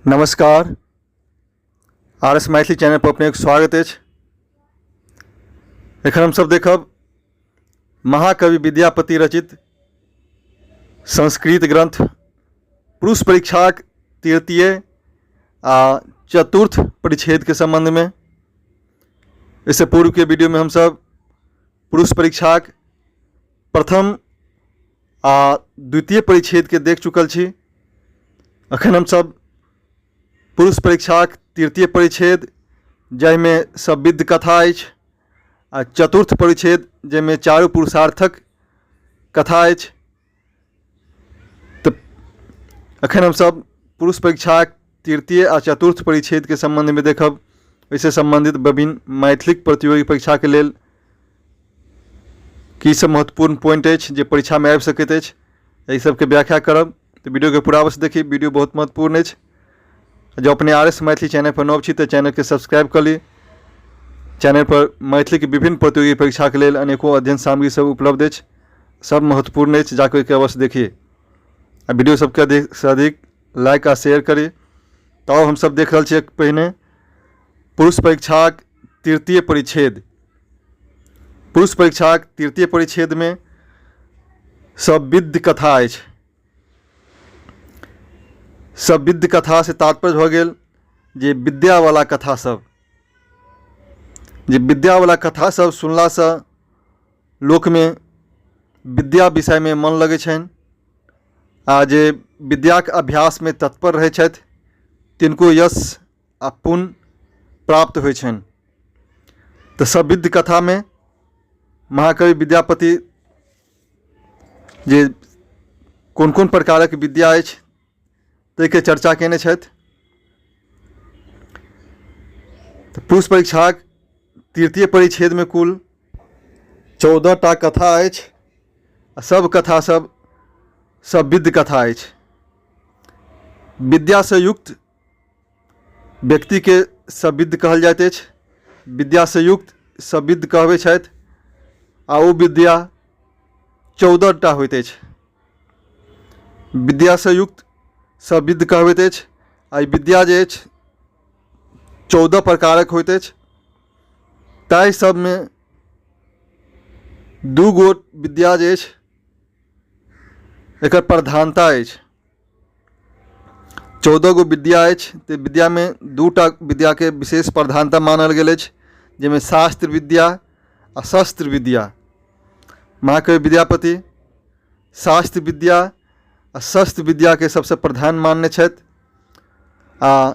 नमस्कार, R S Maithili channel पर अपनेक स्वागत अछि। एखन हमसब देखब महाकवि विद्यापति रचित संस्कृत ग्रंथ पुरुष परीक्षाक तृतीय आ चतुर्थ परिच्छेदके सम्बन्धमे। एहिसँ पूर्वके वीडियोमे हमसब पुरुष परीक्षाक प्रथम आ द्वितीय परिच्छेदके देख चुकल छी। अखन हमसब पुरुष परीक्षाक तृतीय परिच्छेद जाहिमे सविद्ध कथा अछि आ चतुर्थ परिच्छेद जाहिमे चारू पुरुषार्थक कथा अछि। तऽ अखन हमसब पुरुष परीक्षाक तृतीय आ चतुर्थ परिच्छेदके सम्बन्धमे देखब। एहिसँ सम्बन्धित विभिन्न मैथिलीक प्रतियोगी परीक्षाके लेल की सब महत्वपूर्ण पॉइंट अछि जे परीक्षामे आबि सकैत अछि, एहि सबके व्याख्या करब। तऽ वीडियोके पूरा अवश्य देखी, वीडियो बहुत महत्वपूर्ण अछि। जँ अपने आर एस मैथिली चैनल पर नव छी तऽ चैनलके सब्सक्राइब कऽ ली। चैनल पर मैथिलीके विभिन्न प्रतियोगी परीक्षाके लेल अनेको अध्ययन सामग्री सब उपलब्ध अछि, सब महत्वपूर्ण अछि, जाकऽ ओहिके अवश्य देखी आ वीडियो सबके अधिकसँ अधिक लाइक आ शेयर करी। तऽ हमसब देख रहल छियै पहिने पुरुष परीक्षाक तृतीय परिच्छेद। पुरुष परीक्षाक तृतीय परिच्छेदमे सविद्ध कथा अछि। सविद्ध कथासँ तात्पर्य भऽ गेल जे विद्यावला कथा सब, जे विद्यावला कथा सब सुनलासँ लोकमे विद्या विषयमे मन लगै छनि आ जे विद्याक अभ्यासमे तत्पर रहै छथि तिनको यश आ पुण्य प्राप्त होइ छनि। तऽ सविद्ध कथामे महाकवि विद्यापति जे कोन कोन प्रकारक विद्या अछि ताहिके चर्चा कयने छथि। तऽ पुरुष परीक्षाक तृतीय परिच्छेदमे कुल 14 टा कथा अछि आ सब कथा सब सविद्ध कथा अछि। विद्यासँ युक्त व्यक्तिके सविद्ध कहल जाइत अछि। विद्यासँ युक्त सविद्ध कहबै छथि आ ओ विद्या 14 टा होइत अछि। विद्यासँ युक्त सविद्ध कहबैत अछि आ ई विद्या जे अछि 14 प्रकारक होइत अछि। ताहि सबमे 2 गोट विद्या जे अछि एकर प्रधानता अछि। 14 गो विद्या अछि तऽ विद्यामे 2 टा विद्याके विशेष प्रधानता मानल गेल अछि, जाहिमे शास्त्र विद्या आ शस्त्र विद्या। महाकवि विद्यापति शास्त्र विद्या आ शस्त्र विद्याके सबसँ प्रधान मानने छथि आ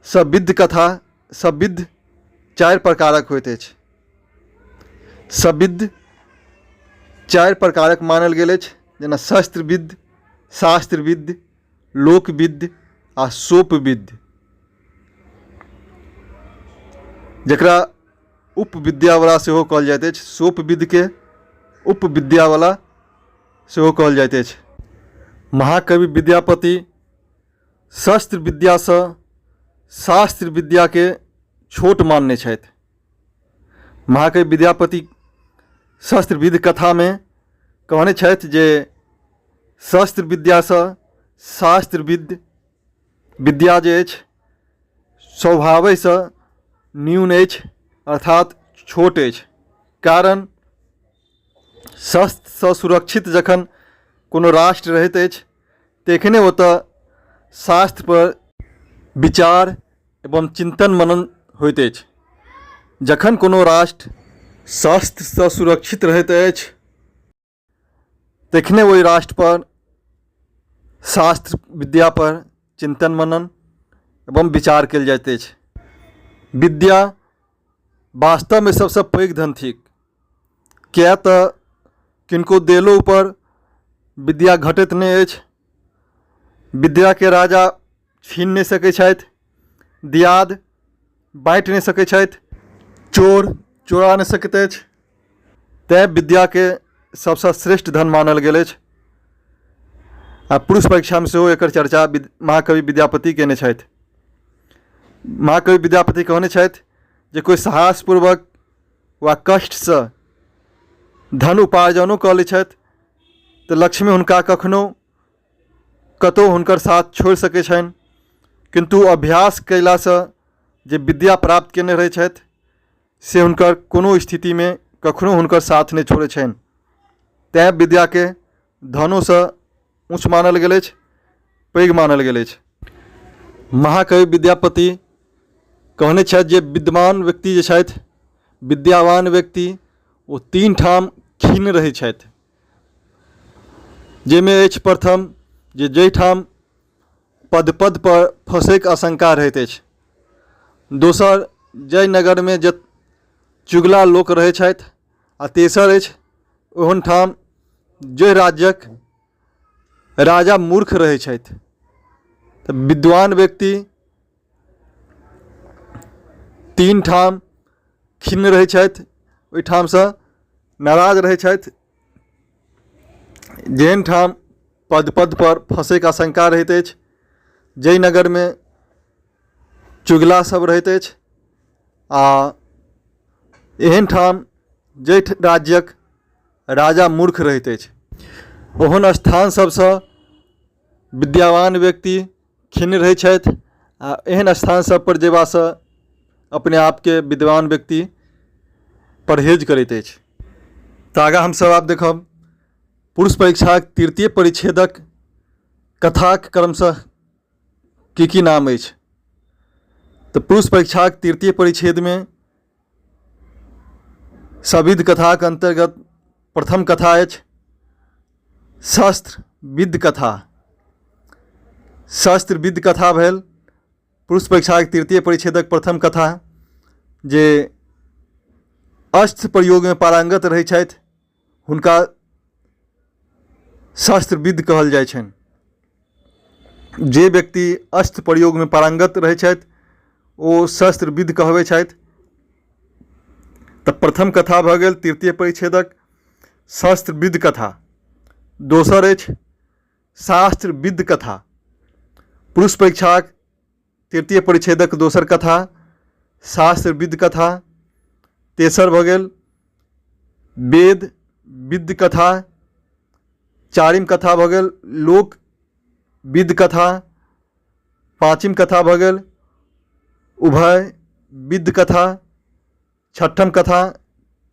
सविद्ध कथा सविद्ध 4 प्रकारक होइत अछि। सविद्ध 4 प्रकारक मानल गेल अछि, जेना शस्त्रविद्ध, शास्त्रविद्ध, लोकविद्ध आ सोपविद्ध, जकरा उपविद्यावला सेहो कहल जाइत अछि। सोपविद्धके उपविद्यावला सेहो कहल जाइत अछि। महाकवि विद्यापति शस्त्र विद्यासँ शास्त्र विद्याके छोट मानने छथि। महाकवि विद्यापति शस्त्रविद कथामे कहने छथि जे शस्त्र विद्यासँ शास्त्रविद विद्या जे अछि स्वभावेसँ न्यून अछि, अर्थात छोट अछि। कारण शस्त्रसँ सुरक्षित जखन कोनो राष्ट्र रहैत अछि तखने ओतऽ शास्त्रपर विचार एवं चिन्तन मनन होइत अछि। जखन कोनो राष्ट्र शस्त्रसँ सुरक्षित रहैत अछि तखने ओहि राष्ट्रपर शास्त्र विद्यापर चिन्तन मनन एवं विचार कयल जाइत अछि। विद्या वास्तवमे सबसँ पैघ धन थिक, किएक तऽ किनको देलोपर विद्या घटैत नहि अछि। विद्याके राजा छीन नहि सकै छथि, दियाद बाँटि नहि सकै छथि, चोर चोरा नहि सकैत अछि। तैँ विद्याके सबसँ श्रेष्ठ धन मानल गेल अछि आ पुरुष परीक्षामे सेहो एकर चर्चा महाकवि विद्यापति कयने छथि। महाकवि विद्यापति कहने छथि जे कोइ साहसपूर्वक वा कष्टसँ धन उपार्जनो कऽ लै छथि तऽ लक्ष्मी हुनका कखनो कतहु हुनकर साथ छोड़ि सकै छनि। किन्तु अभ्यास कयलासँ जे विद्या प्राप्त कयने रहैत छथि से हुनकर कोनो स्थितिमे कखनो हुनकर साथ नहि छोड़ैत छनि। तैँ विद्याके धनोसँ ऊँच मानल गेल अछि, पैघ मानल गेल अछि। महाकवि विद्यापति कहने छथि जे विद्वान व्यक्ति जे छथि, विद्यावान व्यक्ति, ओ तीन ठाम खिन्न रहै छथि, जाहिमे अछि प्रथम जे जाहिठाम पद पदपर फँसैके आशंका रहैत अछि, दोसर जाहि नगरमे चुगला लोक रहै छथि, आ तेसर अछि ओहन ठाम जाहि राज्यक राजा मूर्ख रहै छथि। तऽ विद्वान व्यक्ति तीन ठाम खिन्न रहै छथि, ओहिठामसँ नाराज रहै छथि, जेहन ठाम पद पदपर फँसैके आशंका रहैत अछि, जाहि नगरमे चुगला सब रहैत अछि, आ एहन ठाम जाहि राज्यक राजा मूर्ख रहैत अछि। ओहन स्थान सबसँ विद्यावान व्यक्ति खिन्न रहै छथि, आ एहन स्थान सबपर जेबासँ अपने आपके विद्वान व्यक्ति परहेज करैत अछि। तऽ आगाँ हमसब आब देखब पुरुष परीक्षाक तृतीय परिच्छेदक कथाक क्रमशः की की नाम अछि। तऽ पुरुष परीक्षाक तृतीय परिच्छेदमे सविध कथाक अन्तर्गत प्रथम कथा अछि शस्त्र विद्ध कथा। शस्त्र विद्ध कथा भेल पुरुष परीक्षाक तृतीय परिच्छेदक प्रथम कथा, जे अस्त्र प्रयोगमे पारंगत रहै छथि हुनका शस्त्रविद कहल जाइ छनि। जे व्यक्ति अस्त्र प्रयोगमे पारंगत रहै छथि ओ शस्त्रविद कहबै छथि। तऽ प्रथम कथा भऽ गेल तृतीय परिच्छेदक शस्त्रविद कथा। दोसर अछि शास्त्रविद कथा। पुरुष परीक्षाक तृतीय परिच्छेदक दोसर कथा शास्त्रविद कथा। तेसर भऽ गेल वेद विद्य कथा। चारिम कथा भऽ गेल लोक विद्य कथा। पाँचिम कथा भऽ गेल उभय विद्य कथा। छठम कथा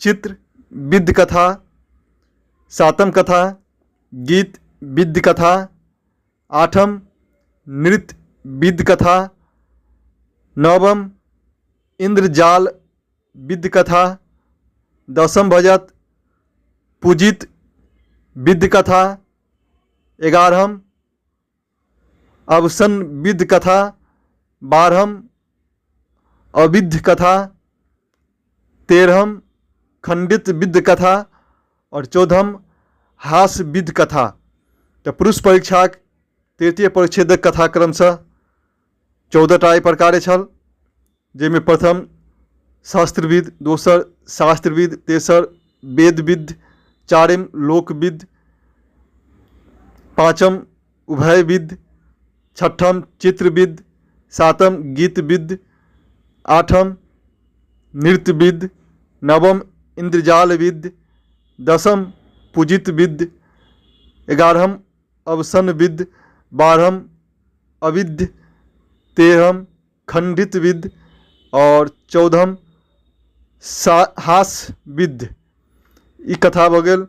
चित्र विद्य कथा। सातम कथा गीत विद्य कथा। आठम नृत्य विद्य कथा। नवम इन्द्रजाल विद्य कथा। दसम भऽ जायत पूजित विद्य कथा। 11म अवसन विद्य कथा। 12म अविद्य कथा। 13म खण्डित विद्य कथा। आओर 14म हास्य विद्य कथा। तऽ पुरुष परीक्षाक तृतीय परिच्छेदक कथा क्रमशः 14टा एहि प्रकारे छल, जाहिमे प्रथम शास्त्रविद, दोसर शास्त्रविद, तेसर वेदविद, चारिम लोकविद, पाँचम उभयविद, छठम चित्रविद, सातम गीतविद, आठम नृत्यविद, नवम इन्द्रजालविद, दसम पूजितविद, 11म अवसनविद, 12म अविद्य, 13म खण्डितविद आओर 14म हास्यविद। ई कथा भऽ गेल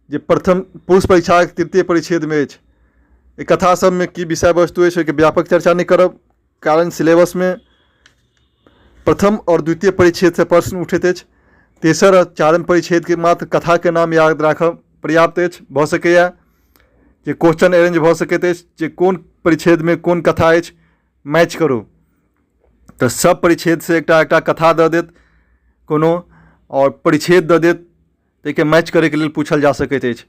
जे प्रथम पुरुष परीक्षाक तृतीय परिच्छेदमे अछि। एहि कथा सबमे की विषय वस्तु अछि ओहिके व्यापक चर्चा नहि करब, कारण सिलेबसमे प्रथम आओर द्वितीय परिच्छेदसँ प्रश्न उठैत अछि। तेसर आओर चारिम परिच्छेदके मात्र कथाके नाम याद राखब पर्याप्त अछि। भऽ सकैए जे क्वेश्चन अरेंज भऽ सकैत अछि जे कोन परिच्छेदमे कोन कथा अछि, मैच करू। तऽ सब परिच्छेदसँ एकटा एकटा कथा दऽ देत कोनो आओर परिच्छेद दऽ देत, ताहिके मैच करैके लेल पूछल जा सकैत अछि।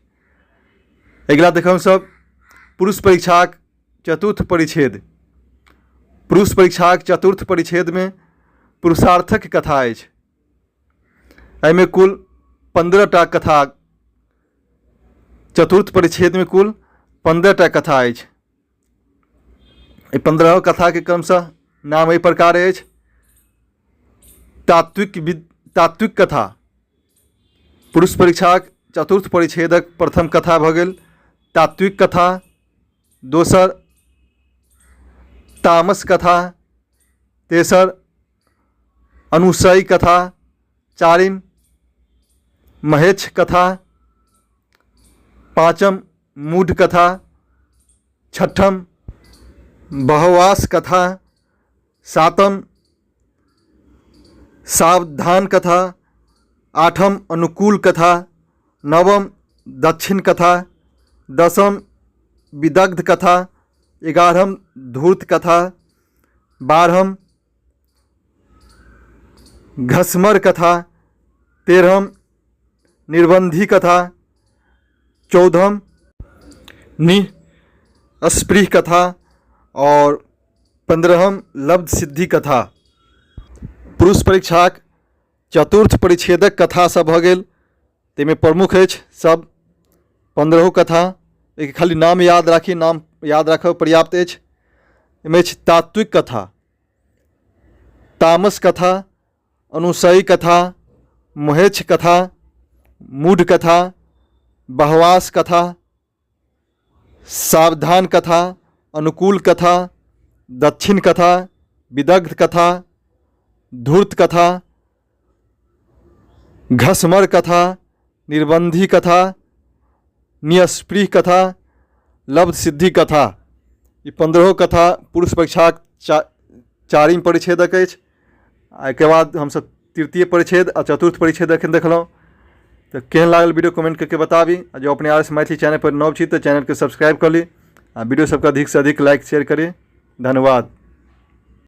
अगिला देखब हमसब पुरुष परीक्षाक चतुर्थ परिच्छेद। पुरुष परीक्षाक चतुर्थ परिच्छेदमे पुरुषार्थक कथा अछि। एहिमे कुल 15टा कथा, चतुर्थ परिच्छेदमे कुल 15टा कथा अछि। एहि 15 कथाके क्रमशः नाम एहि प्रकार अछि। तात्विक कथा पुरुष परीक्षाक चतुर्थ परिच्छेदक प्रथम कथा भऽ गेल तात्विक कथा। दोसर तामस कथा, तेसर अनुसय कथा, चारिम महेश कथा, पाँचम मूढ़ कथा, छठम बहवास कथा, सातम सावधान कथा, आठम अनुकूल कथा, नवम दक्षिण कथा, दसम विदग्ध कथा, एगारहम धूर्त कथा, बारहम घस्मर कथा, तेरहम निर्बन्धी कथा, चौदहम निःस्पृह कथा आओर पन्द्रहम लब्ध सिद्धि कथा। पुरुष परीक्षाक चतुर्थ परिच्छेदक कथा सब भऽ गेल, ताहिमे प्रमुख अछि सब पन्द्रहो कथा। एहिके खाली नाम याद राखी, नाम याद राखब पर्याप्त अछि। एहिमे अछि तात्विक कथा, तामस कथा, अनुसयी कथा, महेश कथा, मूढ़ कथा, बहवास कथा, सावधान कथा, अनुकूल कथा, दक्षिण कथा, विदग्ध कथा, धूर्त कथा, घसमर कथा, निर्बन्धी कथा, निस्पृह कथा, लब्ध सिद्धि कथा। ई पन्द्रहो कथा पुरुष परीक्षाक चारिम परिच्छेदक अछि। आ एहिके बाद हमसभ तृतीय परिच्छेद आ चतुर्थ परिच्छेद एखन देखलहुँ। तऽ केहन लागल वीडियो कमेंट करके बताबी, आ जँ अपने आर एस मैथिली चैनल पर नव छी तऽ चैनलके सब्सक्राइब कऽ ली आ वीडियो सबके अधिकसँ अधिक लाइक शेयर करी। धन्यवाद।